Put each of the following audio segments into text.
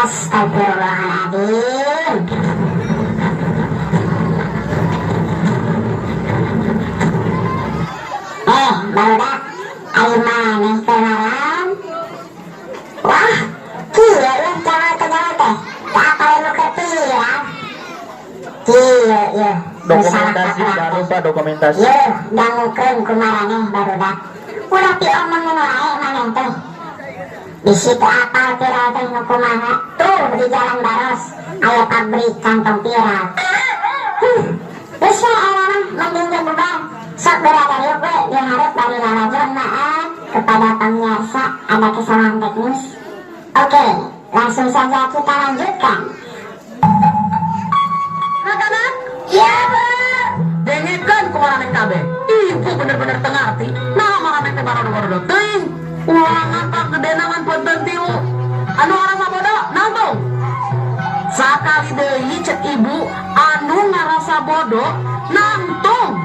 Astagfirullahaladzim. Barudak, ayo maneh teh naon? Wah, kieu euy cawal teh. Teu apal nu keur viral. Kieu ieu. Dokumentasi, jangan lupa dokumentasi. Yeuh, dangukeun ku maraneh barudak. Ulah piomongan wae maneh teh. Bisi teu apal viral teh nu kumaha. Tuh di Jalan Baros aya pabrik kantong viral. Geus we aya mah mending ge bubar. Sok berada yuk we diharap bari lalajon, maaf kepada pemirsa ada kesalahan teknis. Oke, langsung saja kita lanjutkan. Anak-anak? Iya, Bu. Dengekeun ku maraneh kabeh. Ibu bener-bener teu ngarti. Nah, maraneh teh barodo-barodo teuing. Ulangan pagedena ngan punten tilu. Anu ngarasa bodoh, nangtung. Sakali deui cek ibu, anu ngarasa bodoh, nangtung.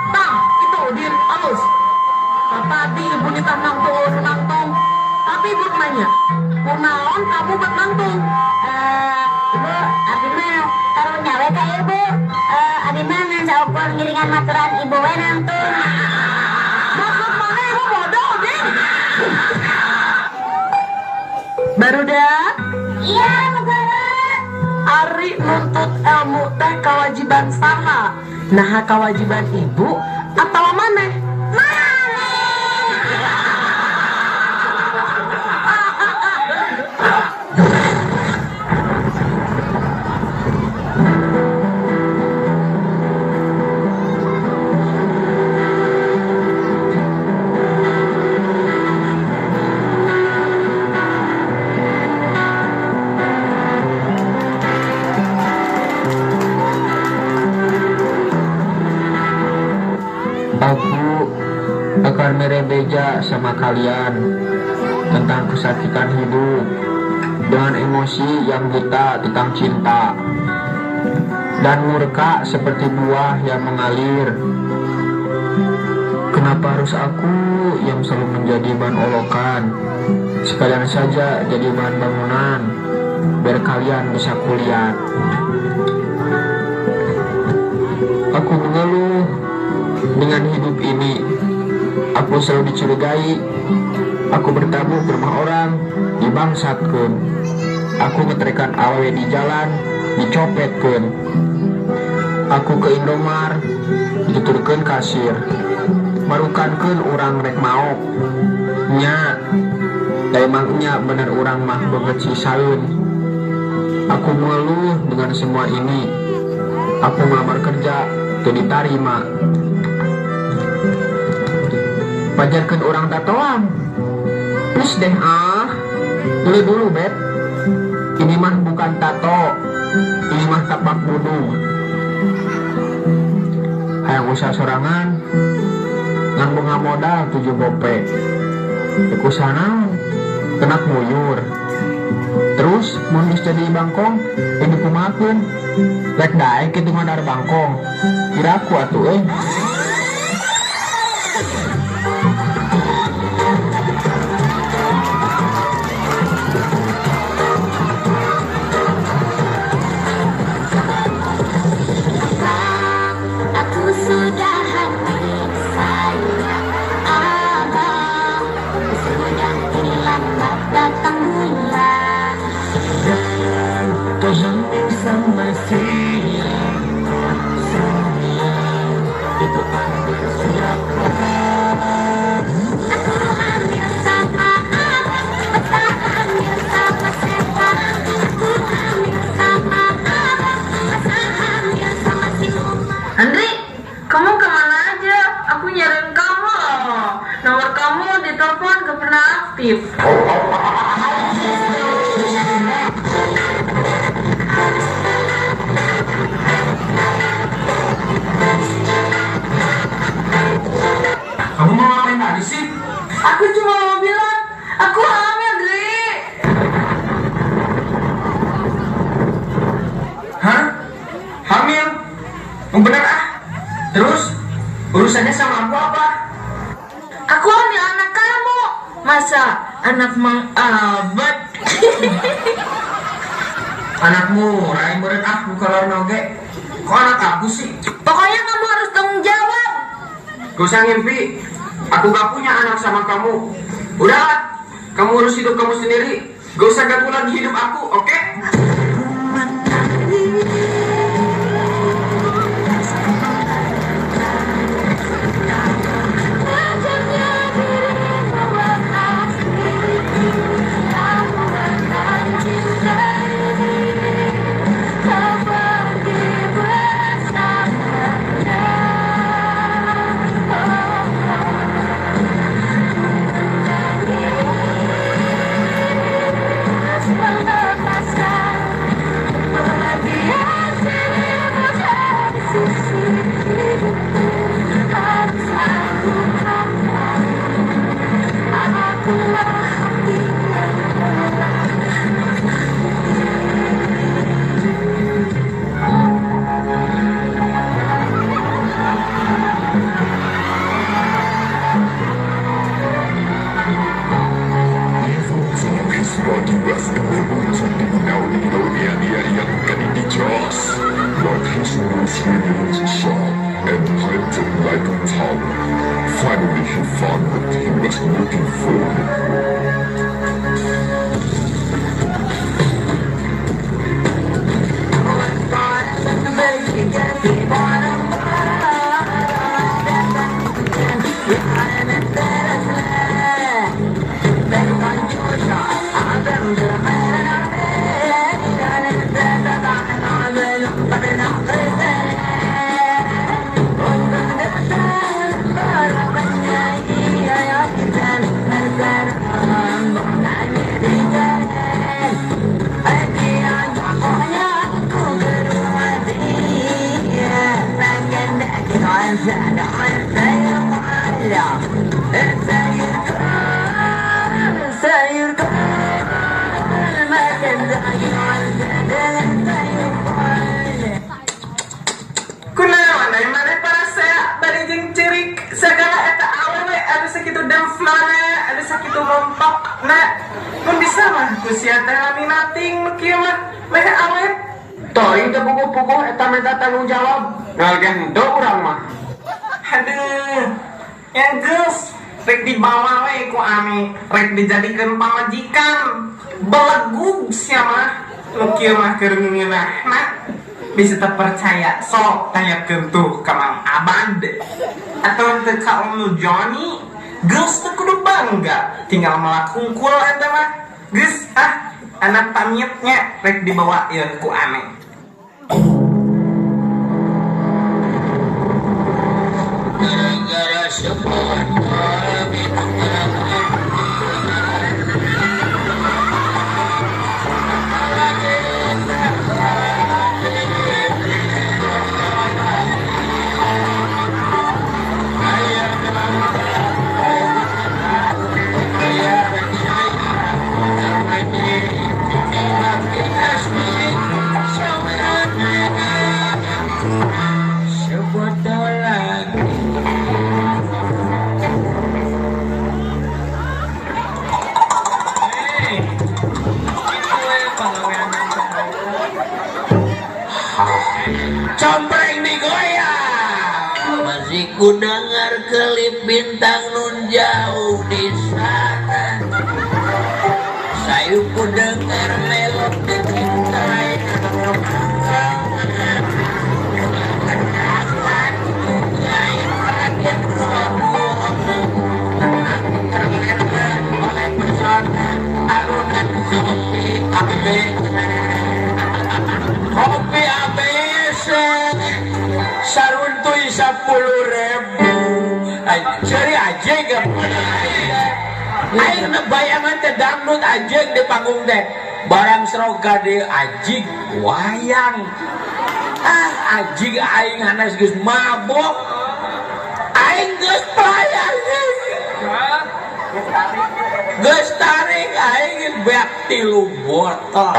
Tah, itu di alus. Nah, tadi ibu nitah nangtung, anu nangtung. Tapi ibu nanya, kunaon kamu bet nangtung? Ibu, abdi mah karunya we ka ibu. Abdi mah ngan saukur ngiringan maturan ibu we nangtung. Maksud mana ibu bodoh, Din? Barudak? Iya, Bu Guru. Ari nuntut ilmu teh kewajiban saha? Nah, kewajiban ibu atau maneh? Aku akan merebeja sama kalian tentang kesakitan hidup dengan emosi yang buta tentang cinta dan murka seperti buah yang mengalir. Kenapa harus aku yang selalu menjadi bahan olokan? Sekalian saja jadi bahan bangunan biar kalian bisa kuliah. Aku mengeluh dengan hidup ini. Aku selalu dicurigai. Aku bertamu ke rumah orang, dibangsatkeun. Aku ngetrekan awewe di jalan, dicopetkeun. Aku ke Indomar, dituturkeun kasir. Marukankeun urang rek maok. Nya, da emang nya bener urang mah beungeut sisaeun. Aku mengeluh dengan semua ini. Aku melamar kerja, teu ditarima. Pajarkeun urang tatoan. Please deh ah. Dulu dulu beb. Ini mah bukan tato. Ini mah tapak budung. Hayang usaha sorangan ngan bunga modal 7 gope. Rek usaha naon? Kenak muyur. Terus mun geus jadi bangkong, ini kumahakeun? Rek daek kitu ngadar bangkong. Kiraku atuh euy. Aku sudah habis sayang abang, sudah terlambat datang bulan. aktif. Kamu mau ngapain tadi sih? Aku cuma mau bilang, aku hamil, Dri. Hah? Hamil? Yang bener ah. Terus urusannya sama aku apa? Aku hamil anak kamu. Masa anak Mang Abad? Anakmu, rai meureun ah ku kalor oge. Kok anak aku sih? Pokoknya kamu harus tanggung jawab. Gak usah ngimpi. Aku gak punya anak sama kamu. Udah, kamu urus hidup kamu sendiri. Gak usah ganggu lagi hidup aku, oke? And planted like a tower. Finally he found what he was looking for. Kunaon ai maneh parasea bari jeung ceurik sagala eta awewe anu sakitu demflana anu sakitu mompokna mun bisa mah ku sia teh lami nating nu kieu mah meh awet. Toing teu puguh-puguh eta minta tanggung jawab. Ngal ge henteu urang mah. Aduh, yang geus rek dibawa we ku ami, rek dijadikeun pamajikan. Belegug sia mah nu kieu mah keur ngeunahna. Bisa terpercaya sok tanyakeun tuh ka Mang Abad atau teu ka Om Johnny. Geus teu kudu bangga, tinggal melak hungkul eta mah. Geus ah, anak pamitnya rek dibawa ieu ku ame. Gara-gara sebuah compreng digoyang. Masih ku dengar kelip bintang nun jauh di sana. Sayu ku dengar melodi cinta. Kopi ABC saruntuy 10.000. Cari aja gak? Aing nebayangan teh dangdut anjing di panggung teh. Barang seroga di anjing wayang. Ah anjing aing hanes geus mabok. Aing geus play anjing. Geus tarik aing geus beak 3 botol.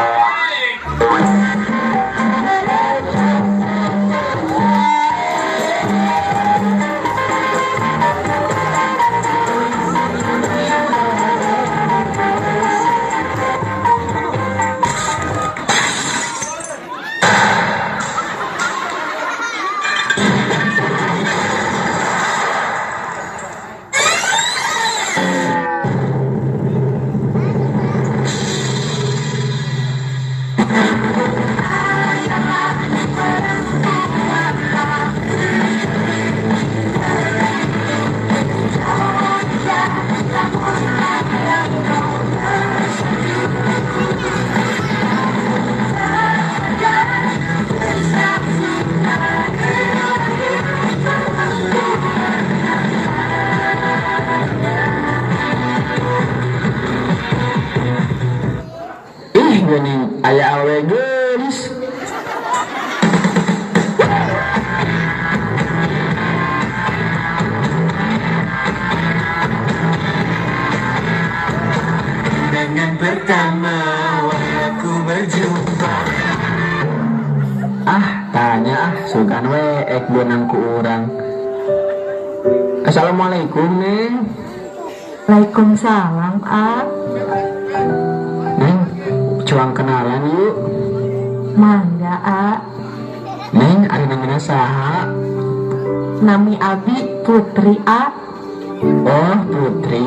Geuning aya awe geulis. Dengan pertama aku berjumpa. Ah, tanya ah, sugan we ek beunang ku urang. Assalamualaikum, Neng. Waalaikumsalam, ah. Neng, cuang kenalan yuk. Mangga, a. Neng, ari namina saha? Nami abi Putri, a. Oh, Putri.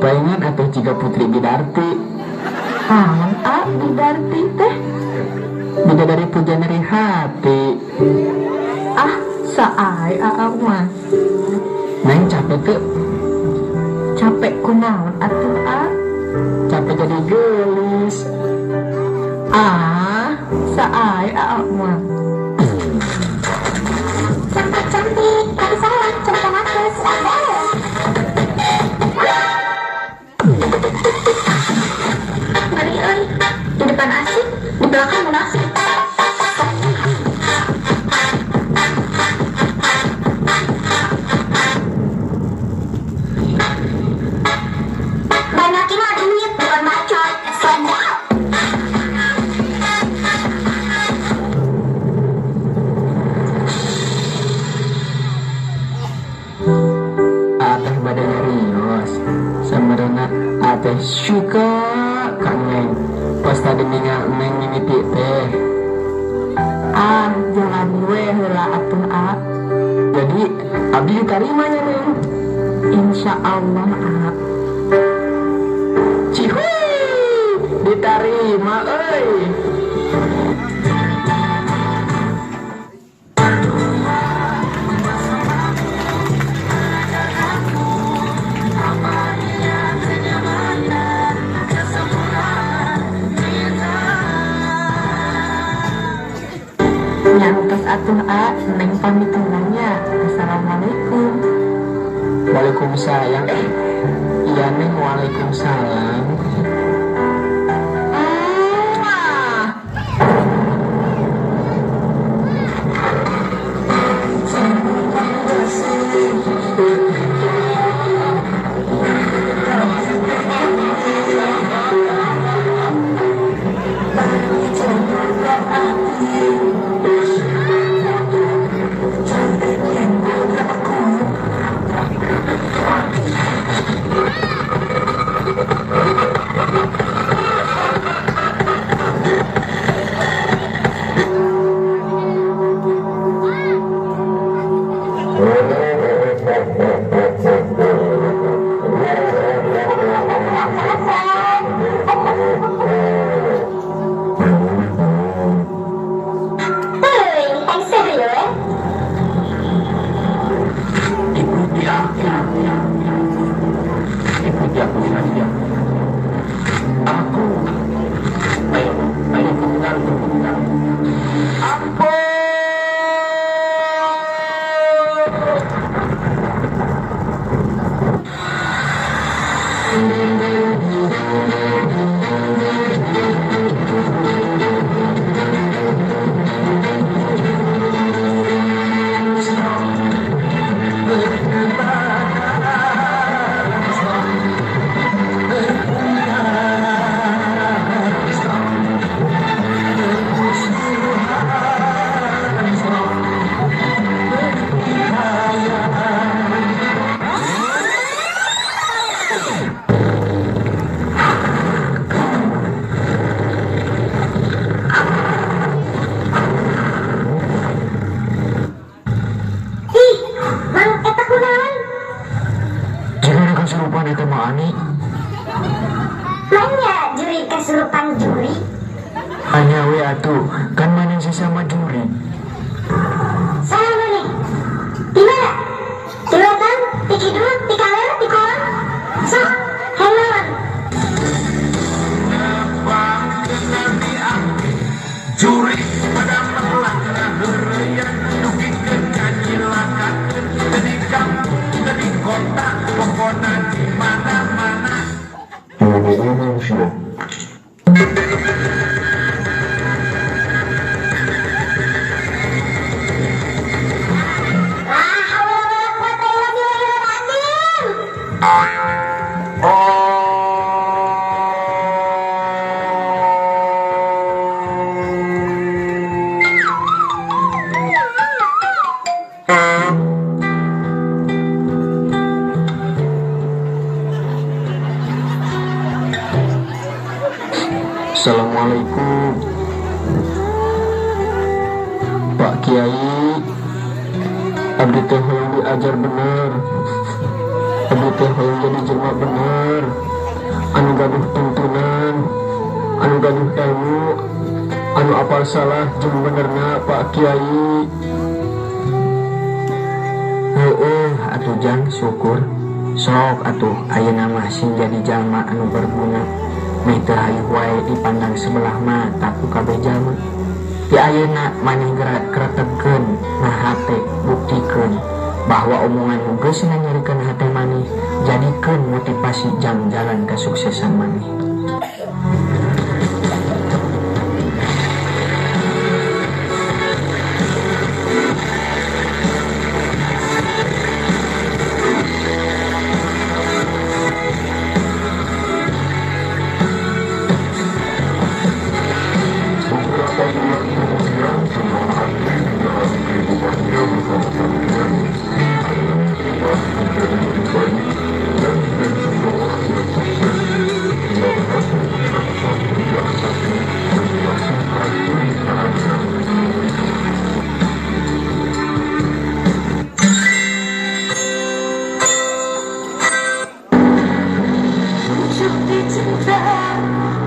Palingan atuh jiga Putri Bidarti. Naon, a, Bidarti teh? Bidadari puja nyeri hati. Ah, saai aa mah. Neng capek tuh? Capek kunaon atuh, a? Capek jadi geulis. Ah, saai aa mah. Cantik-cantik, tapi sayang, cuma ratus. Ngeri euy, di depan asik, di belakang munafik. Banyakin mah duit, bukan bacot. Sedap. Ateh badannya rios, semerena ateh suka ka Neng. Pas tadi ningal Neng mimiti teh. Ah, jalan we heula atuh, a. Jadi abdi ditarimanya, Neng. Insya Allah, a. Cihuy, diterima euy. Nyantos atuh, a, Neng pamit nya. Assalamualaikum. Waalaikumsalam. Iya Neng, waalaikumsalam. Aku. Tanya we atuh, kan maneh sesama jurig. Saha maneh? Di mana? Di wetan, di kidul, di kaler, di kulon? Sok, hayang naon? Jurig pada melak heureuyan dugikeun ka nyilakakeun teu di kampung teu di kota pokona di mana-mana. Ngomong sia. La haula wala quwata illa billahil azim. Assalamualaikum Pak Kiai, abdi teh hoyong diajar bener, abdi teh hoyong jadi jelma bener, anu gaduh tuntunan, anu gaduh ilmu, anu apal salah jeung benerna Pak Kiai. Heueuh atuh Jang, syukur. Sok atuh ayeuna mah sing jadi jalma anu berguna. Meh teu hayuh wae dipandang sebelah mata ku kabeh jalma. Ti ayeuna maneh geura kretebkeun na hate, buktikeun bahwa omongan nu geus nganyerikeun hate maneh, jadikeun motivasi jang jalan kasuksesan maneh. Beberapa bulan kemudian, Jelma Andri menjalani kehidupannya bersama Sardiani. Akhirnya menjadi lebih baik dan menjadi seseorang yang sukses. Ia berhasil menyenangkan pria hati dan melangsungkan pernikahannya. Judi cinta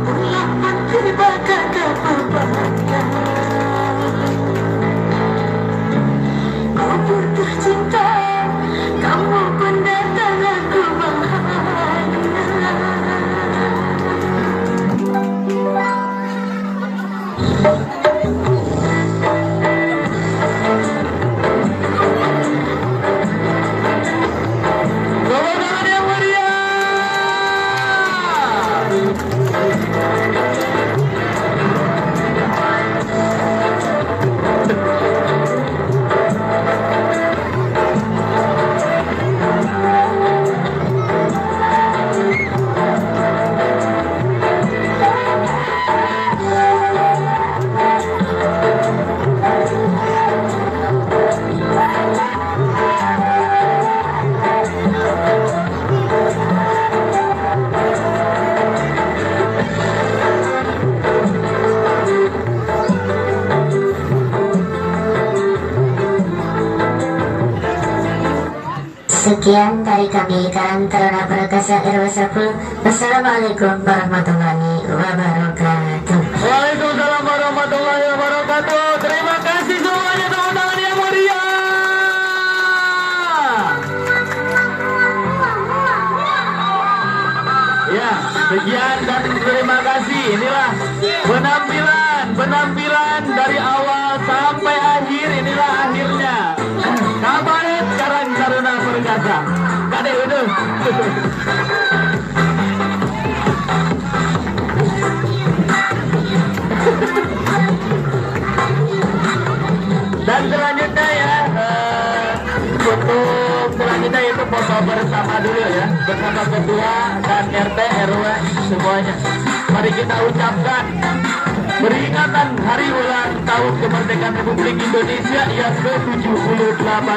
pulang tiba ke Kau butuh cinta, kamu pun datang aku bahagia. Tepuk tangan yang meriah. Sekian dari kami Karang Taruna Perkasa RW 10. Wassalamualaikum warahmatullahi wabarakatuh. Waalaikumsalam warahmatullahi wabarakatuh. Terima kasih semuanya, tepuk tangan yang meriah. Ya, sekian dan terima kasih. Inilah penampilan dari awal sampai akhir. Inilah akhirnya. Kabaret Karang Taruna Perkasa. Kade udah. Dan selanjutnya ya, untuk selanjutnya itu foto bersama dulu ya, bersama ketua dan RT RW semuanya. Mari kita ucapkan peringatan Hari Ulang Tahun Kemerdekaan Republik Indonesia yang ke-78.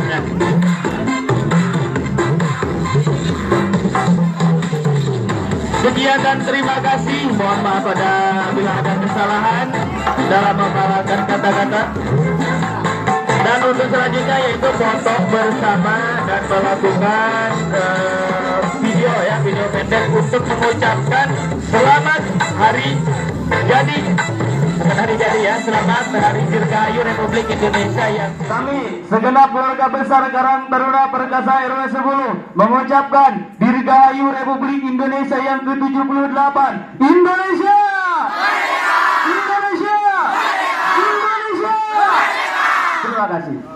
Ya. Sekian dan terima kasih. Mohon maaf pada bila ada kesalahan dalam memaparkan kata-kata. Dan untuk selanjutnya yaitu foto bersama dan melakukan video ya, video pendek untuk mengucapkan selamat hari jadi. Jadi ya, selamat Hari Dirgahayu Republik Indonesia yang Kami segenap keluarga besar Karang Taruna Perkasa RW 10 mengucapkan Dirgahayu Republik Indonesia yang ke-78. Indonesia! Indonesia! Indonesia! Terima kasih.